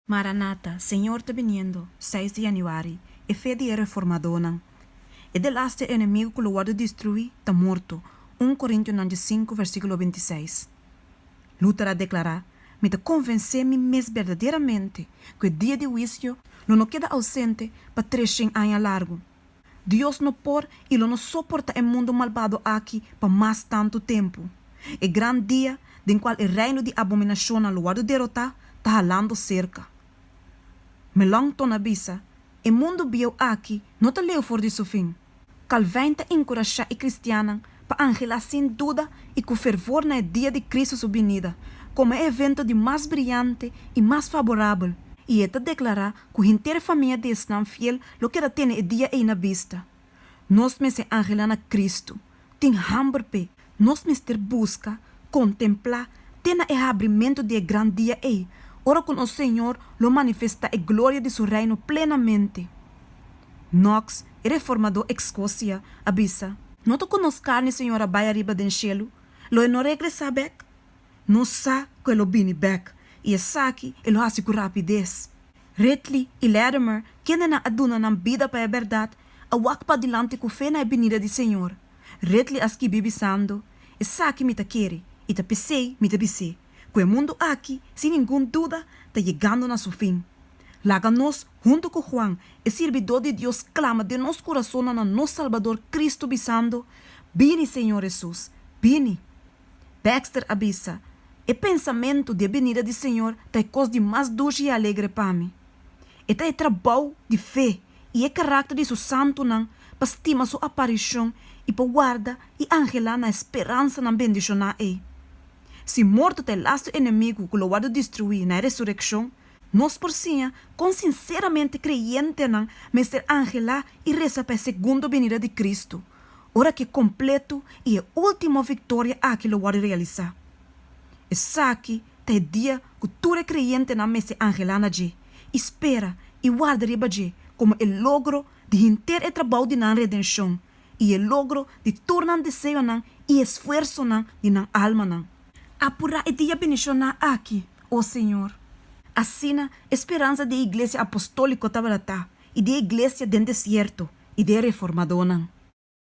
Maranata, Señor ta biniendo, seis di yanüari, E fe di e Reformadónan. E delaster enemigu ku lo wòrdu destruí ta morto, un Korintionan diesinku versíkulo 26. Luther a deklará, Mi ta konvensé mi mes berdaderamente ku e dia di huisio lo no keda ousente pa treshen aña largu. Dios no por i lo no soportá e mundu malbado aki pa mas tantu tempu. E gran dia den kual e reino di abominashonnan lo wòrdu derotá ta halando serka. Melanchthon a bisa, E mundu bieu aki no ta leu for di su fin. Calvijn ta enkurashá e kristiannan pa anhelá sin duda i ku fervor na e dia di Kristu su binida komo e evento di mas briante i mas faborabel, i e ta deklará ku henter e famia di esnan fiel lo keda tene e dia ei na bista. Nos mester anhelá na Kristu, tin hamber p'e. Nos mester buska, kontemplá, te na e habrimentu di e gran dia ei, ora ku nos Señor lo manifestá e gloria di su Reino plenamente. Knox, e reformadó ekskosia, a bisa. No ta ku nos karni Señor a bai ariba den shelu, lo e no regresá bèk? Nos sa ku e lo bini bèk, i esaki e lo hasi ku rapides. Ridley i Latimer, kendenan a duna nan bida pa e bèrdat, a wak padilanti ku fe na e binida di Señor. Ridley a skibi bisando, Esaki mi ta kere, i ta p'esei mi ta bis'é, ku e mundu aki, sin ningun duda, ta yegando na su fin. Laga nos, huntu ku Juan, e sirbidó di Dios, klama den nos kurasonnan na nos Salbador Kristu bisando, Bini, Señor Hesus, bini! Baxter a bisa, E pensamentu di e binida di Señor ta e kos di mas dushi i alegre pa mi. E ta e trabou di fe i e karakter di su santunan pa stima su aparishon i pa warda i anhelá na e speransanan bendishoná ei. Si morto ta e lastu enemigu ku lo wòrdu destruí na e resurekshon, nos por siña kon sinseramente kreyentenan mester anhelá i resa pa e segundo binida di Kristu, ora ku e kompletu i e último viktoria aki lo wòrdu realisá. Esaki ta e dia ku tur e kreyentenan mester anhelá na dje i spera i warda riba dje komo e logro di henter e trabou di nan redenshon i e logro di tur nan deseonan i esfuersonan di nan almanan. Apurá e dia bendishoná aki, o Señor. Asina e speransa di e Iglesia apostóliko tabata ta i di e Iglesia den desierto i di e reformadónan.